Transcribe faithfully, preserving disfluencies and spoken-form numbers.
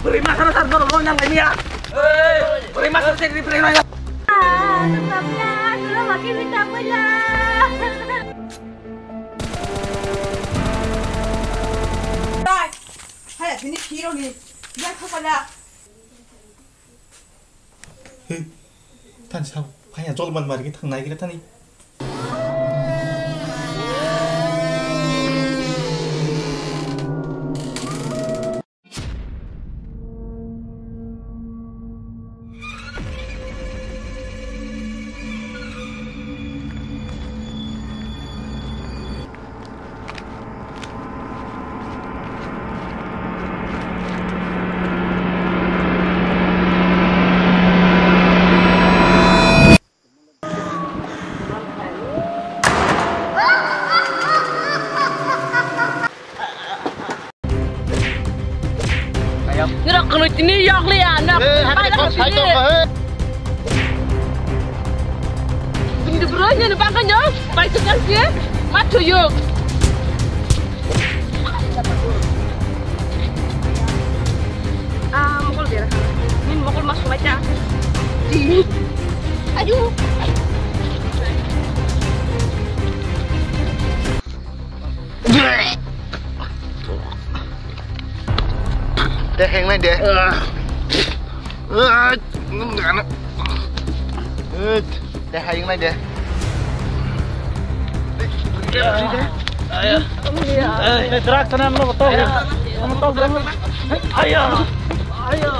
Bwrwi masa no sar norok no nang lai miya. Bwrwi masa se ri bwrwi no. Hai, hai, bini hero ni. Yak kha pala. He, tani sa phaiya jol man mari khe thang nai khe tani. Nirok kwnwi tini yokliya, nok. Eh, hai, pai hai, rok hai, tini. Hai, hai. Bini bro, nini bangka nyo, pai tukar sie, ma tuyuk. Ah, mokol bera. Min mokol mas sumai ta. Ayu. Teh, heng nai de. Teh, heng nai de. Ayo. Eh, drag sana, ano ba to? Ano to, drag? Ayo. Ayo.